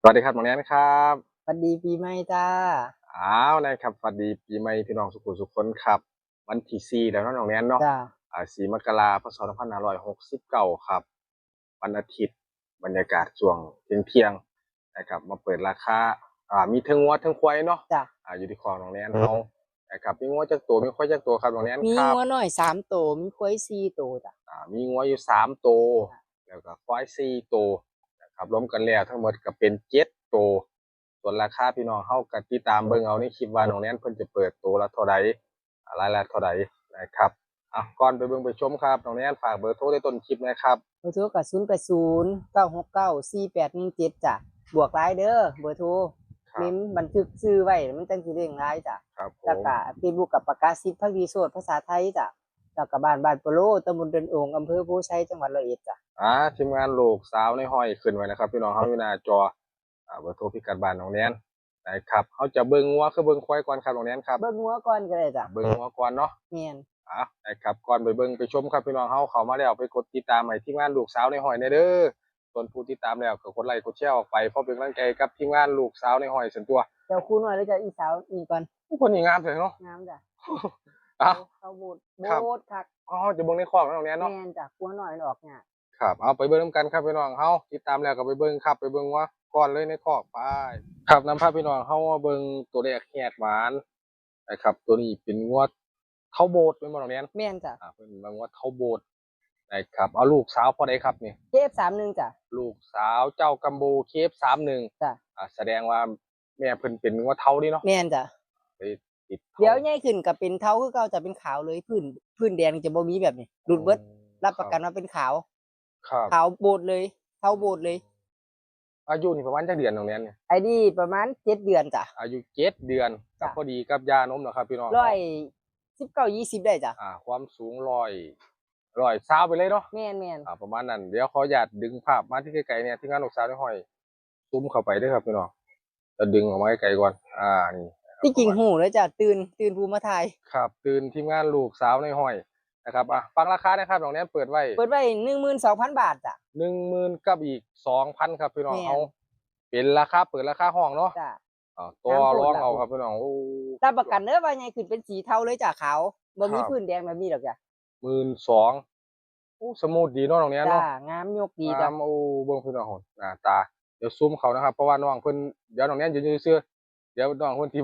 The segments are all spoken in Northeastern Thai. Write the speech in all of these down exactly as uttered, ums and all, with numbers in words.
สวัสดีครับน้องแนนครับ สวัสดีปีใหม่จ้า อ้าวนะครับสวัสดีปีใหม่พี่น้องสุขุสุขคนครับ วันที่สี่แล้วเนาะน้องแนนเนาะ จ้า อ่าสี่มกราคมพศสองพันห้าร้อยหกสิบเก้าครับ วันอาทิตย์บรรยากาศช่วงเที่ยงๆนะครับ มาเปิดราคาอ่ามีเทั้งงัวเทั้งควายเนาะ จ้า อ่าอยู่ที่คอกน้องแนนเฮานะครับมีงัวจักตัวมีควายจักตัวครับน้องแนน มี ครับ งัวน้อยสามตัวมีควายสี่ตัวจ้า อ่ามีงัวอยู่สามตัวแล้วก็ควายสี่ตัวนะครับรวมกันแล้วทั้งหมดก็เป็นเจ็ดตัวส่วนราคาพี่น้องเฮาก็ติดตามเบิ่งเอาในคลิปว่าน้องแนนเพิ่นจะเปิดตัวละเท่าใดอ่ารายละเท่าใดนะครับอ่ะก่อนไปเบิ่งไปชมครับน้องแนนฝากเบอร์โทรในต้นคลิปนะครับ เบอร์โทรก็ศูนย์แปดศูนย์เก้าหกเก้าสี่แปดหนึ่งเจ็ดจ้า บวกไลน์เด้อเบอร์โทร ครับ เน้นบันทึกชื่อไว้มันจังสิเด้งไลน์จ้า ครับผม แล้วก็เฟซบุ๊กกับปากกาสิทธิ์พักดีโสดภาษาไทยจ้า แล้วก็บ้านบ้านโปโลตำบลดอนโองอำเภอโพธิ์ชัยจังหวัดร้อยเอ็ดจ้า อ่าทีมงานลูกสาวในห้อยขึ้นไว้นะครับ พี่น้องเฮาอยู่หน้าจออ่าเบอร์โทรพิกัดบ้านน้องแนนนะครับเฮาจะเบิ่งงัวคือเบิ่งควายก่อนครับน้องแนนครับ เบิ่งงัวก่อนก็ได้จ้า เบิ่งงัวก่อนเนาะ แม่น อ่ะนะครับก่อนไปเบิ่งไปชมครับพี่น้องเฮาเข้ามาแล้วไปกดติดตามให้ทีมงานลูกสาวในห้อยแน่เด้อส่วนผู้ติดตามแล้วก็กดไลค์กดแชร์ออกไปเพื่อเป็นกำลังใจกับทีมงานลูกสาวในห้อยส่วนตัว เจ้าคู่น้อยแล้วเจ้าอีสาวอีกก่อน ผู้คนนี้งามเลยเนาะ งามจ้ะ เอ้า เขาโบด ครับ โบดคัก อ๋อจะเบิ่งในคอกนะน้องแนนเนาะ แม่นจ้ะคู่น้อยมันออกเนี่ย ครับเอาไปเบิ่งนำกันครับพี่น้องเฮาติดตามแล้วก็ไปเบิ่งครับไปเบิ่งงัวก่อนเลยในคอกไปครับนำพาพี่น้องเฮามาเบิ่งตัวแรกแหกหมานนะครับตัวนี้เป็นงัวเท้าโบดเป็นบ่น้องแนน แม่นจ้ะ อ่าเพิ่นว่างัวเท้าโบดนะครับเอาลูกสาวพ่อใดครับนี่ เคเอฟสามหนึ่งจ้ะ ลูกสาวเจ้ากำโบเคเอฟสามหนึ่ง จ้ะ อ่าแสดงว่าแม่เพิ่นเป็นงัวเท้านี่เนาะ แม่นจ้ะ ไปติดเท้า เดี๋ยวใหญ่ขึ้นก็เป็นเท้าคือเก่าจะเป็นขาวเลยพื้นพื้นแดงจะบ่มีแบบนี้หลุดเบิด อืม รับประกันว่าเป็นขาว ครับ ขาวโบดเลยเท้าโบดเลย อายุนี่ประมาณจักเดือนน้องแนนเนี่ย ไอ้นี่ประมาณเจ็ดเดือนจ้ะ อายุเจ็ดเดือน จ้ะ ก็พอดีกับยานมนะครับพี่น้อง ร้อยสิบเก้ายี่สิบได้จ้ะ อ่าความสูงร้อยร้อยซาวไปเลยเนาะ แม่นแม่น อ่าประมาณนั้นเดี๋ยวขออนุญาตดึงภาพมาที่ไกลๆเนี่ยที่งานลูกสาวในห้อยซูมเข้าไปเด้วยครับพี่น้องจะดึงออกมาไกลๆก่อนอ่านี่ ที่จริงหูแล้วจ้ะตื่นตื่นผู้มาถ่าย ครับตื่นทีมงานลูกสาวในห้อยนะครับอ่ะฟังราคานะครับน้องแนนเปิดไว้ เปิดไว้หนึ่งหมื่นสองพันบาทจ้ะ หนึ่งหมื่นกับอีกสองพันครับพี่น้อง แม่น เขาเป็นราคาเปิดราคาห้องเนาะ จ้ะ อ่าต่อรองเอาครับพี่น้องโอ้ รับประกันเด้อว่าไงขึ้นเป็นสีเทาเลยจ้ะขาวบ่มี ครับ พื้นแดงแบบนี้หรอกจ้ะ หมื่นสองโอ้สมูทดีเนาะน้องแนน จ้ะ เนาะ งามยกดี งา จ้ะ มโอ้เบิ่งพี่น้องหนหน้าตาเดี๋ยวซูมเขานะครับเพราะว่าน้องเพิ่นเดี๋ยวน้องแนนยืนอยู่ซื่อเดี๋ยวน้องเพิ่นที่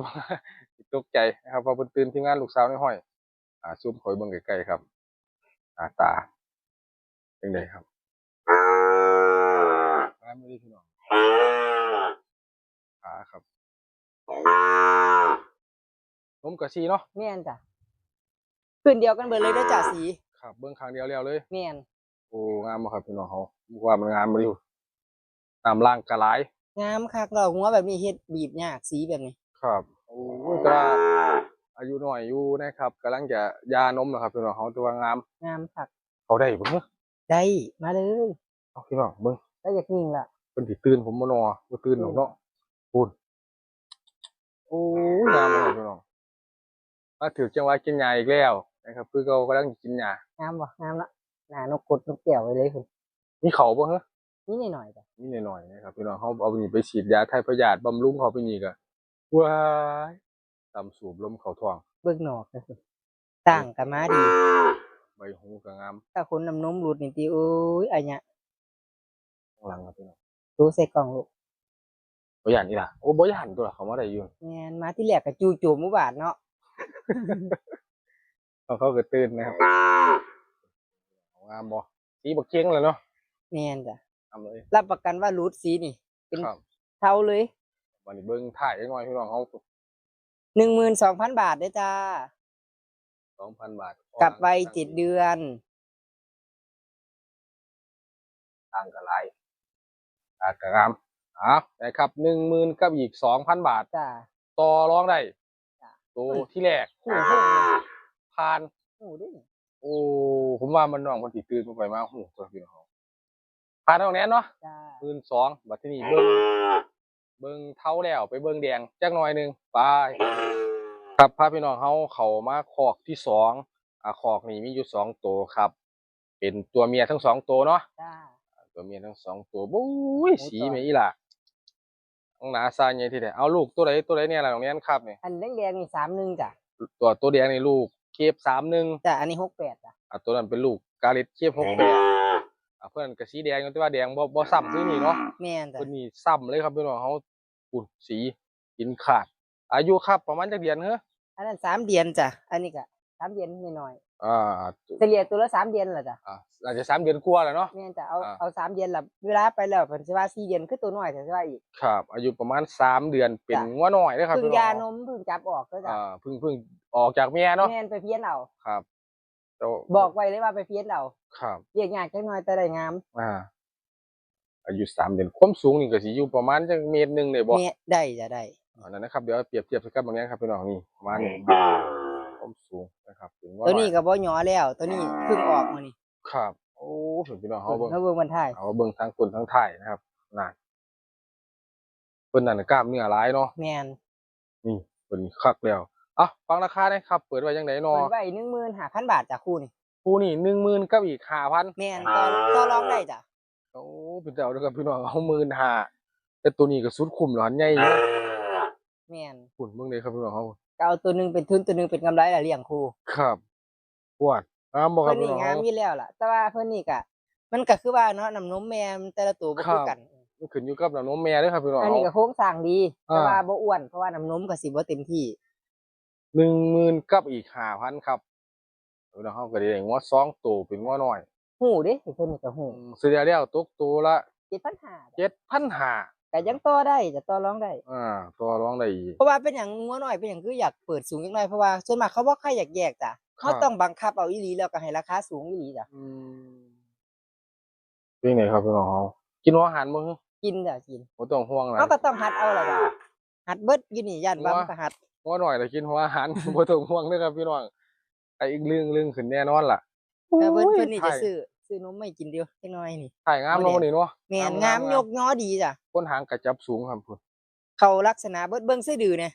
ตกใจนะครับเพราะเพิ่นตื่นทีมงานลูกสาวในห้อย อ่าซูมเขาไปเบิ่งใกล้ๆครับหน้าตาเป็นไงครับงามเลยพี่น้องขาครับนมกะซีเนาะ แม่นจ้ะพื้นเดียวกันเบิดเลยเด้อจ้ะสี ครับเบิ่งข้างเดียวแล้วเลย แม่น โอ้งามบ่ครับพี่น้องเขาว่ามันงามบ่อยู่น้ำล่างกะหลาย งามคักเราหัวแบบนี้เฮ็ดบีบยากสีแบบนี้ ครับโอ้ยแต่ว่าอายุน้อยอยู่นะครับกำลังจะยานมนะครับพี่น้องเขาแต่ว่างาม งามคัก เขาได้บ่เนอะ ได้มาเลย เอาพี่น้องเบิ่ง แล้วอยากยิงล่ะ เพิ่นสิตื่นผมบ่นอบ่ตื่นหรอกเนาะพูนโอ้ยงามเลยพี่น้องมาถือจังหวะกินหญ้าอีกแล้วนะครับคือเขากำลังกินหญ้าง ามบ่งามละหน้านกกดนกแก้วไว้เลยคุณ มีเขาบ่ฮะ นี่หน่อยๆจ้ะ นี่หน่อยๆนะครับพี่น้องเขาเอานี่ไปฉีดยาถ่ายพยาธิบำรุงเขาไปนี่ก็ว้ายตำสูบลมเขาท้อง เบิ่งนอกเลยคุณต่างกันมาดี ใบหูก็งาม ถ้าคนน้ำนมหลุดนี่ติโอ้ยอันเนี้ย ข้างหลังครับพี่น้อง รู้ใส่กล่องลูก บ่ย่านนี่ล่ะโอ้บ่ย่านตัวละเขามาได้อยู่ แม่นมาที่แรกก็จู่โจมอุบาทเนาะ เขาเขาก็ตื่นนะครับงามบ่สีบักเก่งเลยเนาะ แม่นจ้ะ งามเลย รับประกันว่าหลุดสีนี่ เป็น ครับ เทาเลย วันนี้เบิ่งถ่ายจักหน่อยพี่น้องเขา หนึ่งหมื่นสองพันบาทเด้อจ้า สองพันบาท กับวัยเจ็ดเดือน ต่างกันหลายต่างกันงามเอานะครับหนึ่งหมื่นกับอีกสองพันบาท จ้า ต่อรองได้ จ้ะ ตัวที่แรก โอ้โห ผ่าน โอ้โหเด้ โอ้ผมว่ามันน้องมันสิตื่นมาไปมาหูตัวพี่น้องผ่านน้องแนนเนาะ จ้า หมื่นสองบัดที่นี่เบิ่งเบิ่งเท้าแล้วไปเบิ่งแดงจักหน่อยหนึ่งไปครับพาพี่น้องเขาเข้ามาคอกที่สองอ่าคอกนี่มีอยู่สองตัวครับ เป็นตัวเมียทั้งสองตัวเนาะ จ้า ตัวเมียทั้งสองตัวบุ้ย โอ้ สี ตัว แม่อีหล่ะ หนาซาใหญ่ที่ไหน เอาลูกตัวใดตัวใดเนี่ยล่ะน้องแนนครับนี่ อันแดงๆนี่สามหนึ่งจ้ะ ตัวตัวแดงนี่ลูกเคฟสามหนึ่ง จ้ะ อันนี้หกแปดจ้ะ อ่ะตัวนั้นเป็นลูกกาลิดเคฟหกแปด อ่ะเพื่อนกับสีแดงอยู่แต่ว่าแดงบ่บ่ซ้ำคือนี่เนาะ แม่นจ้ะ เพิ่นนี่ซ้ำเลยครับพี่น้องเขา คุณสีกินขาด อายุครับประมาณจักเดือนเหรอ อันนั้นสามเดือนจ้ะ อันนี้ก็สามเดือนหน่อย อ่า ๆเฉลี่ยตัวละสามเดือนล่ะจ้ะ อ่าอาจจะสามเดือนกว่าแล้วเนาะ แม่นจ้ะ เอา อ่า เอาสามเดือนละเวลาไปแล้วเพิ่นสิว่าสี่เดือนคือตัวน้อยแต่สิว่าอีก ครับ อายุประมาณสามเดือนเป็น จ้ะ งัวน้อยเด้อครับ เพิ่ง พี่น้อง ยานมเพิ่งจับออกก็จ้ะ อ่าเพิ่งเพิ่งออกจากแม่เนาะ แม่นไปเพี้ยนเอา ครับ บอกไว้เลยว่าไปเพี้ยนเอา ครับ เรียกยากจักหน่อยแต่ได้งาม อ่า อายุสามเดือนความสูงนี่ก็สิอยู่ประมาณจักเมตรหนึ่งเลยบ่ แม่นได้จ้ะได้ อันนั้นนะครับเดี๋ยวเปรียบเทียบใส่กับบักแนนครับพี่น้องนี่ประมาณนี้ความสูงนะครับเป็นว่า ตัวนี้ก็บ่หยอแล้ว ตัวนี้เพิ่งออกมานี่ ครับโอ้ถึงพี่น้องเขาเบิ่ง เขาเบิ่งมันท้าย เอาเบิ่งทั้งต้นทั้งท้ายนะครับนั่นเพิ่นนั่นกล้ามเนื้อหลายเนาะ แม่น นี่เพิ่นคักแล้วอ่ะฟังราคานะครับ เปิดไว้ยังไงเนาะ เปิดไว้หนึ่งหมื่นห้าพันบาทจ้ะคู่นี่ คู่นี่หนึ่งหมื่นกับอีกห้าพัน แม่นต่อต่อรองได้จ้ะ โอ้เป็นเจ้าเด้อครับพี่น้องเอาหมื่นห้าแต่ตัวนี้ก็สุดคุ้มแล้วหันใหญ่อยู่ แม่น คุณเบิ่งเลยครับพี่น้องเขา ก็เอาตัวหนึ่งเป็นทุนตัวหนึ่งเป็นกำไรล่ะเลี้ยงคู่ ครับปวดงามบ่ค เพิ่ รับ นนี่ พี่น้อง งามอยู่แล้วล่ะ แต่ว่าเพิ่นนี่ก็มันก็คือว่าเนาะน้ำนมแม่มันแต่ละตัวบ่คือกัน มันขึ้นอยู่กับน้ำนมแม่เด้อครับพี่น้อง อันนี้ก็โครงสร้างดี อ่า แต่ว่าบ่อ้วนเพราะว่าน้ำนมก็สิบ่เต็มที่ หนึ่งหมื่นกับอีกห้าพันครับพี่น้องเขาก็ได้งัวสองตัวเป็นงัวน้อย ฮู้เด้เพิ่นนี่ก็ฮู้ อืมเสียแล้วตกตัวละ เจ็ดพันห้า เจ็ดพันห้า ก็ยังต่อได้จะต่อรองได้ อ่าต่อรองได้อีก เพราะว่าเป็นหยังงัวน้อยเป็นหยังคืออยากเปิดสูงจักหน่อยเพราะว่าส่วนมากเขาบ่ค่อยอยากแยกจ้ะ ครับ เขาต้องบังคับเอาอีหลีแล้วก็ให้ราคาสูงอีหลีจ้ะ อืมเป็นไงครับพี่น้องเขากินหัวอาหารบ่ กินจ้ะกิน บ่ต้องห่วงอะไร เขาก็ต้องหัดเอาล่ะจ้ะหัดเบิดอยู่นี่ย่านว่ามันก็หัด งัวน้อยแต่กินหัวอาหาร บ่ต้องห่วงเด้อครับพี่น้องไอ้อีกลึงลึงขึ้นแน่นอนล่ะ แต่เพิ่น โอ้ย เพิ่นนี่จะ ไทย ซื้อซื้อนมไม่กินเดียวจักหน่อยนี่ ไทยงามเนาะนี่เนาะ แม่น งาม งาม งาม ยกยอดีจ้ะ คนหางกระจับสูงครับคุณ เขาลักษณะเบิดเบิ่งใส่ดื้อเนี่ย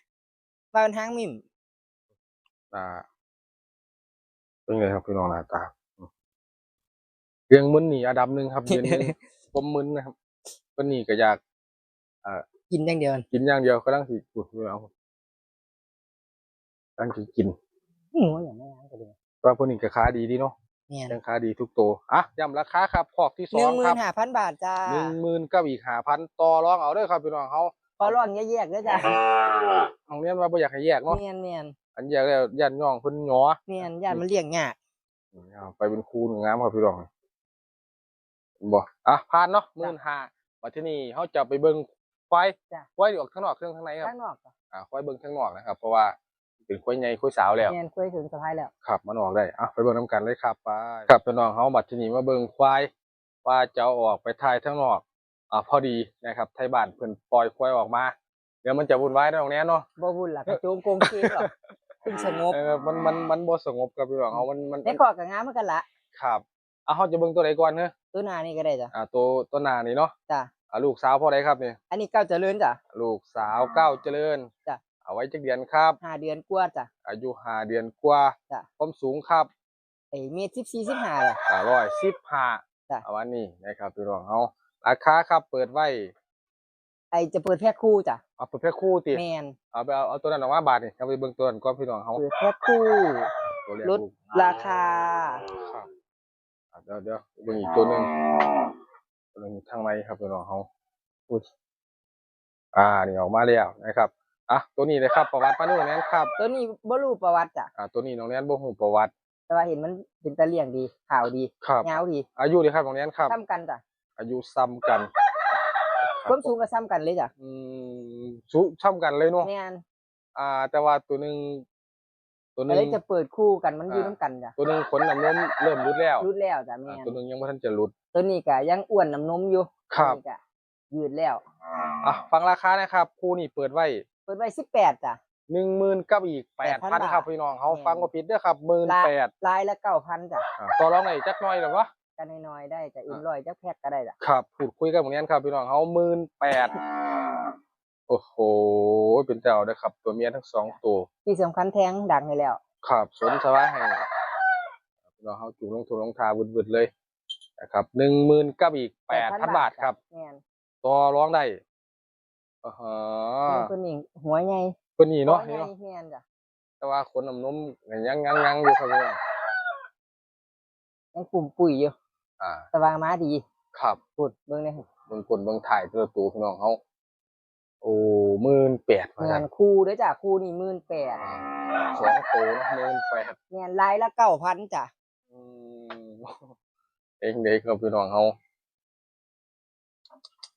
ว่ามันหางมิ่ม อ่าเป็นไงครับพี่น้องหน้าตาเรื่องมึนนี่อันดับหนึ่งครับเดือนนี้ ผมมึนนะครับวันนี้ก็อยาก กินอย่างเดียว กินอย่างเดียวกำลังสิพูดอยู่แล้วกำลังสิกิน หัวอย่างไม่ล้างก็เลย ว่าพวกนี้ก็ขาดีดีเนาะ แม่น ยังขาดีทุกตัวอ่ะย้ำราคาครับคอกที่ส ห อ นึ่ง ง หมื่ ครั น บ ห้าพันบาทจ้า หนึ่งหมื่นกับอีกห้าพันต่อรองเอาเด้อครับพี่น้องเขา ขอลองแยกๆเด้อจ้ะ ของเรียนว่าบ่อยากให้แยกเนาะ แม่นแม่น อันแยกแล้วย่านย่องเพิ่นหยอ แม่นย่านมันเลี้ยงยาก เอาไปเป็นคู่หนึ่งงามครับพี่น้องเห็นบ่อ่ะผ่านเนาะหมื่นห้ามาที่นี่เขาจะไปเบิ่งควาย จ้ะ ควายที่ออกข้างนอกเครื่องข้างในครับ ข้างนอกจ้ะ อ่าควายเบิ่งข้างนอกนะครับ เพราะว่าเป็นควายใหญ่ควายสาวแล้ว แม่นควายถึงสะพายแล้ว ครับมันออกได้อ่ะไปเบิ่งน้ำกันเลยครับไปครับพี่น้องเขาบัดที่นี่มาเบิ่งควายว่าจะเอาออกไปทายทางนอกอ่าพอดีนะครับไทยบ้านเพิ่นปล่อยควายออกมาเดี๋ยวมันจะวุ่นวายนะน้องแนนเนาะ บ่วุ่นล่ะกระโจงโกงเกงหรอกเพิ่งสงบ เออมันมันมันบ่สงบครับพี่น้องเขามันมัน ในคอกก็งามเหมือนกันละ ครับอ่ะเขาจะเบิ่งตัวใดก่อนเนอะ ตัวหน้านี่ก็ได้จ้ะ อ่าตัวตัวหน้านี่เนาะ จ้ะ อ่าลูกสาวพ่อใดครับนี่ อันนี้เก้าเจริญจ้ะ ลูกสาวเก้าเจริญ จ้ะ เอาไว้จักเดือนครับ ห้าเดือนกว่าจ้ะ อายุห้าเดือนกว่า จ้ะ ความสูงครับ ไอ้เมตรสิบสี่สิบห้าเลย อ่าร้อยสิบห้า จ้ะ เอาวันนี้นะครับพี่น้องเขาราคาครับเปิดไว้ ไอ้จะเปิดแพ็คคู่จ้ะ เอาเปิดแพ็คคู่ติ แม่น เอาไปเอาเอาตัวนั้นออกมาบาทนี่เอาไปเบิ่งตัวนั้นก่อนพี่น้องเขา เปิดแพ็คคู่ ตัวแรก ลด ลูก ราคา ครับอ่ะเดี๋ยวเดี๋ยวเบิ่งอีกตัวหนึ่งตัวหนึ่งทางในครับพี่น้องเขาอุ้ยอ่านี่ออกมาแล้วนะครับอ่ะตัวนี้เลยครับประวัติมาดูแนนครับ ตัวนี้บ่รู้ประวัติจ้ะ อ่าตัวนี้น้องแนนบ่ฮู้ประวัติ แต่ว่าเห็นมันเป็นตาเลี้ยงดีขาวดี ครับ ยาวดี อายุเลยครับน้องแนนครับ ซ้ำกันจ้ะ อายุซ้ำกัน ความสูงก็ซ้ำกันเลยจ้ะ อืมสูงซ้ำกันเลยเนาะ แม่น อ่า แต่ว่าตัวหนึ่งตัวห ก็ นึ่ง เลยจะเปิดคู่กันมันอยู่ อ่า น้ำกันจ้ะ ตัวหนึ่งขนน้ำนมเริ่มหลุดแล้ว หลุดแล้วจ้ะแม่ อ่าน ตัวหนึ่งยังไม่ทันจะหลุด ตัวนี้ก็ยังอ้วนน้ำนมอยู่ ครับ ตัวนี้ก็ยืดแล้ว อ่ะฟังราคานะครับ คู่นี้เปิดไว้ เปิดไว้สิบแปดจ้ะ หนึ่งหมื่นกับอีกแปดพัน แปดพัน ครับพี่น้องเขา แม่น ฟังก็ผิดเด้อครับหมื่นแปด ลายละเก้าพันจ้ะ อ่าต่อรองได้จักหน่อยหรือวะ กันน้อยๆได้จ้ะ อ่า อิ่มร้อยจักแพ็คก็ได้จ้ะ ครับพูดคุยกันเหมือนกันครับพี่น้องเขาหมื่นแปดโอ้โหเป็นเจ้าเด้อครับ ตัวเมียทั้งสองตัว ที่สำคัญแท้งดังให้แล้ว ครับสนสบายให้พี่น้องเขาจุ่มลงทุนลงทาบึดๆเลยนะครับหนึ่งหมื่นกับอีกแปดพันบาทครับ แม่น ต่อรองได้ อ๋อ เพิ่นนี่หัวใหญ่ เพิ่นนี่เนาะ หัวใหญ่ นี่เนาะ แม่นจ้ะ แต่ว่าขนน้ำนมยังยังยังอยู่ครับพี่น้อง ยังปุ้มปุ้ยอยู่ อ่า แต่ว่ามาดี ครับ พุ้นเบิ่งแหน่ เบิ่งก้นเบิ่งท้ายแต่ละตัวพี่น้องเฮา โอ้ หมื่นแปด ว่าซั่น แม่น คู่เด้อจ้ะ คู่นี่ หมื่นแปด อ่า สองตัวเนาะ หมื่นแปด แม่น รายละ เก้าพัน จ้ะ อืม เองเด้ครับพี่น้องเฮา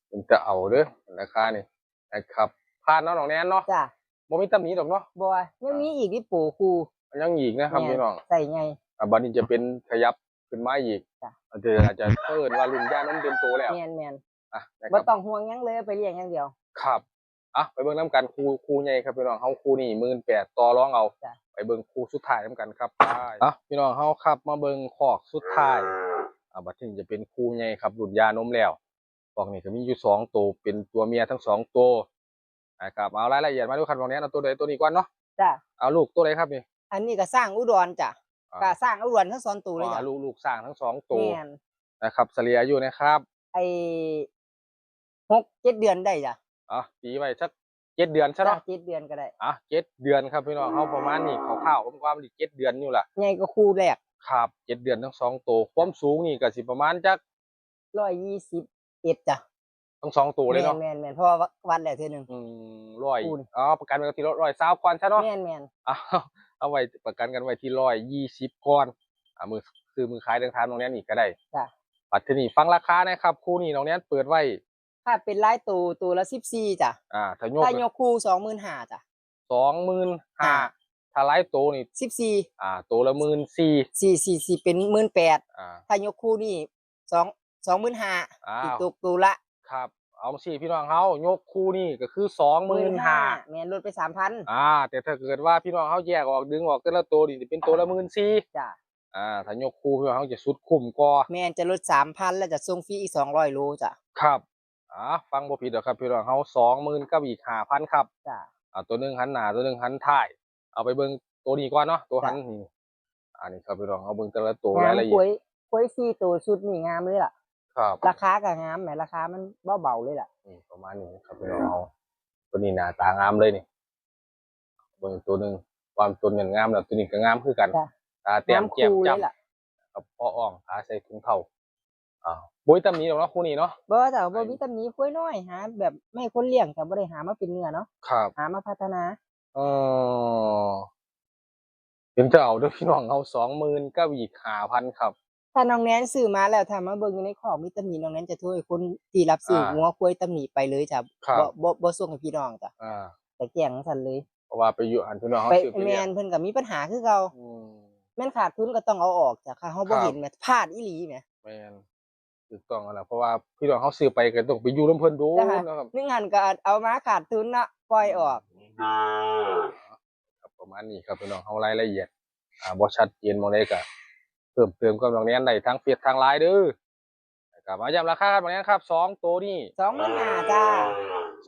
เป็นตาเอาเด้อ ราคานี่นะครับ ผ่านเนาะน้องแนนเนาะ จ้ะ บ่มีตำหนิดอกเนาะ บ่ ยังมีอีกนี่ โปคู่ ยังอีกนะครับ แม่น พี่น้อง ใส่ไง อ่ะ บัดนี้จะเป็นขยับขึ้นมาอีก จ้ะ อาจจะ อาจจะเอิ้นว่ารุ่นย่านมเต็มตัวแล้ว แม่นๆ อ่ะ นะครับ บ่ต้องห่วงหยังเลย ไปเลี้ยงอย่างเดียว ครับ อ่ะ ไปเบิ่งนำกัน คู่ คู่ใหญ่ครับพี่น้องเฮา คู่นี้ หมื่นแปด ต่อรองเอา จ้ะ ไปเบิ่งคู่สุดท้ายนำกันครับ ไป อ่ะ พี่น้องเฮาครับ มาเบิ่งคอกสุดท้าย อ่ะ บัดนี้จะเป็นคู่ใหญ่ครับ รุ่นย่านมแล้ว คอกนี้ก็มีอยู่สองตัว เป็นตัวเมียทั้งสองตัวนะครับ เอารายละเอียดมาดูครับ น้องแนน เอาตัวใดตัวนี้ก่อนเนาะ จ้ะ เอาลูกตัวใดครับนี่ อันนี้ก็ช้างอุดรจ้ะ อ่า ก็ช้างอุดรทั้งสองตัวเลยจ้ะ อ๋อ ลูก ลูกช้างทั้งสองตัว แม่น นะครับ เฉลี่ยอายุนะครับ ไอ้ หกเจ็ดเดือนได้จ้ะ อ่ะ ตีไว้สักเจ็ดเดือนซะเนาะ จ้ะ เจ็ดเดือนก็ได้ อ่ะ เจ็ดเดือนครับพี่น้องเฮา ประมาณนี้ คร่าวๆ ผมว่ามันสิเจ็ดเดือนอยู่ล่ะ ใหญ่กว่าคู่แรก ครับ เจ็ดเดือนทั้งสองตัว ความสูงนี่ก็สิประมาณจัก ร้อยยี่สิบเอ็ดจ้ะ ทั้งสองตัวเลยเนาะ แม่นๆๆ เพราะว่าวัดแล้วเทื่อหนึ่ง อืม ร้อย คู่นี่ อ๋อ ประกันไว้ที่ร้อยซาวก่อนซะเนาะ แม่นๆ เอา เอาไว้ประกันกันไว้ที่ร้อยยี่สิบก่อน อ่า มือซื้อมือขายเดินทางตรงนี้อีกก็ได้ จ้ะ บัดทีนี้ฟังราคานะครับ คู่นี้น้องแนนเปิดไว้ ถ้าเป็นหลายตัว ตัวละสิบสี่จ้ะ อ่า ถ้ายก ถ้ายกคู่ สองหมื่นห้าจ้ะ สองหมื่นห้า ห้า ถ้าหลายตัวนี่ สิบสี่ อ่า ตัวละหมื่นสี่ สี่ สี่ สี่ เป็นหมื่นแปด อ่า ถ้ายกคู่นี่ สอง สองหมื่นห้า อ้าว อีกตัว ตัวละ ครับ เอาสิพี่น้องเฮา ยกคู่นี่ก็คือสองหมื่นห้า หมื่นห้า แม่น ลดไปสามพัน อ่า แต่ถ้าเกิดว่าพี่น้องเฮาแยกออก ดึงออกแต่ละตัวนี่จะเป็นตัวละหมื่นสี่ จ้ะ อ่า ถ้ายกคู่พี่น้องเฮาจะสุดคุ้มกว่า แม่น จะลดสามพัน แล้วจะส่งฟรีอีกสองร้อยโลจ้ะ ครับ อ่า ฟังบ่ผิดดอกครับพี่น้องเฮา สองหมื่นกับอีกห้าพันครับ จ้ะ อ่า ตัวหนึ่งหันหน้า ตัวหนึ่งหันท้าย เอาไปเบิ่งตัวนี้ก่อนเนาะ ตัวหัน จ้ะ นี่ อันนี้ครับพี่น้อง เอาเบิ่งแต่ละตัว งาม รายละเอียด ควาย ควายสี่ตัวชุดนี่งามเลยล่ะ ครับ ราคาก็งามแหม ราคามันบ่เบาเลยล่ะ นี่ประมาณนี้ครับพี่น้องเฮา ตัวนี้หน้าตางามเลยนี่ เบิ่งตัวหนึ่ง ความตัวนี้งามแล้ว ตัวนี้ก็งามคือกัน จ้ะ ตาแต้ม งาม แจ่ม คู่เลย จ้ำ ล่ะ ครับ พ่ออ่อง ขาใส่ถุงเท้า อ่า บ่มีตำหนิดอกเนาะ คู่นี้เนาะ บ่จ้ะ บ่มีตำหนิ ควายน้อย หาแบบไม่ให้คนเลี้ยงจ้ะ บ่ได้หามาเป็นเนื้อเนาะ ครับ หามาพัฒนา เออ เป็นเจ้าเอาเด้อพี่น้องเฮา สองหมื่นกับอีกห้าพันครับ ถ้าน้องแนนซื้อมาแล้ว ถ้ามาเบิ่งอยู่ในคอกมีตำหนิ น้องแนนจะโทรให้คนที่รับซื้อ อ่า งัวควายตำหนิไปเลยจ้ะ ครับ บ่ บ่ บ่ส่งให้พี่น้องจ้ะ อ่า แต่แจ้งจั่งซั้นเลย เพราะว่าไปอยู่หั้นพี่น้องเฮา ไป ซื้อไปเลี้ยง แม่น เพิ่นก็มีปัญหาคือเก่า อืม แม่นขาดทุนก็ต้องเอาออกจ้ะ คันเฮาบ่ ครับ เห็นแหม พลาดอีหลีแหม แม่น ถูกต้องแล้วล่ะ เพราะว่าพี่น้องเฮาซื้อไปก็ต้องไปอยู่นำเพิ่นโดน จ้ะ เนาะครับ หนึ่งหั้นก็เอามาขาดทุนเนาะ ปล่อยออก ครับ ประมาณนี้ครับพี่น้องเฮา รายละเอียด อ่า บ่ชัดเจนหม่องใดก็เพิ่มเติมกับน้องแนนได้ทางเฟซทางไลน์เด้อ นะครับ มาย้ำราคากันหม่องใดครับ สองตัวนี้ สองหมื่นห้าจ้า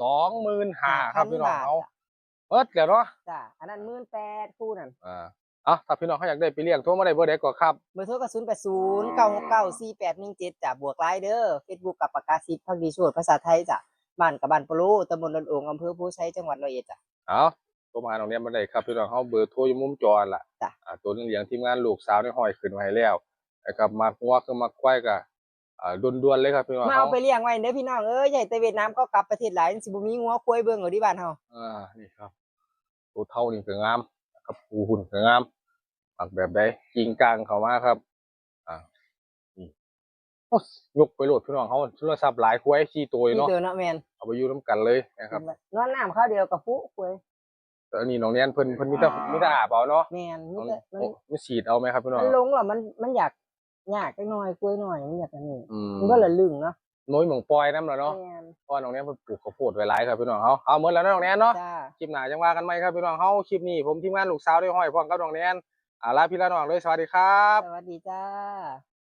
สองหมื่นห้าครับพี่น้องเฮา ห้าพันบาทจ้ะ เบิดแล้วเนาะ จ้ะ อันนั้นหมื่นแปดคู่นั่น อ่า เอ้า ถ้าพี่น้องเฮาอยากได้ไปเลี้ยง โทรมาได้เบอร์ใดก่อนครับ เบอร์โทรก็ ศูนย์แปดศูนย์ เก้าหกเก้า สี่แปดหนึ่งเจ็ด จ้ะ บวกไลน์เด้อ เฟซบุ๊ก กับปากกาสิทธิ์ ภักดีโชติ ภาษาไทยจ้ะ บ้านกับบ้านปะโล ตำบลดอนโอง อำเภอโพธิ์ไชย จังหวัดร้อยเอ็ดจ้ะ เอ้า โทรมาหาน้องแนนมาได้ครับพี่น้องเฮา เบอร์โทรอยู่มุมจอหั่นล่ะ จ้ะ อ่า ตัวเหลืองๆ ทีมงานลูกสาวได้ห้อยขึ้นไว้ให้แล้วนะครับ มักงัวคือมักควายก็ อ่า ด่วนๆ เลยครับพี่น้อง มาเอา เฮา ไปเลี้ยงไว้เด้อพี่น้องเอ้ย อย่าให้แต่เวียดนามเขากลับประเทศหลาย มันสิบ่มีงัวควายเบิ่งเอาเด้บ้านเฮา อ่า นี่ครับ ตัวเฒ่านี่ก็งามนะครับ ผู้พุ้นก็งาม มักแบบใด กิ่งก้างเข้ามาครับ อ่า นี่ โอ้ ยกไปโลดพี่น้องเฮา โทรศัพท์หลายควาย สี่ตัว สี่ เนาะ ตัวเนาะ แม่น เอาไปอยู่นำกันเลยนะครับ นอนน้ำคราวเดียวก็ปุ๊ควาย แต่อันนี้น้องแนนเพิ่น เพิ่นมีแต่ มีแต่อาบเอาเนาะ แม่น มีแต่ มัน โอ้ มันฉีดเอาไหมครับพี่น้อง มันลงแล้วมัน มันอยาก ยากจักหน่อย ควายน้อยมันอยากอันนี้ อืม มันก็ละลึงเนาะ บ่มีหม่องปล่อยนำล่ะเนาะ แม่น เพราะว่าน้องแนนเพิ่นปลูกข้าวโพดไว้หลายครับพี่น้องเฮา เอาหมดแล้วเนาะน้องแนนเนาะ จ้า คลิปหน้าจั่งว่ากันใหม่ครับพี่น้องเฮา คลิปนี้ผมทีมงานลูกสาวได้ห้อยพร้อมกับน้องแนน อ่า ลาพี่ลาน้องเลย สวัสดีครับ สวัสดีจ้า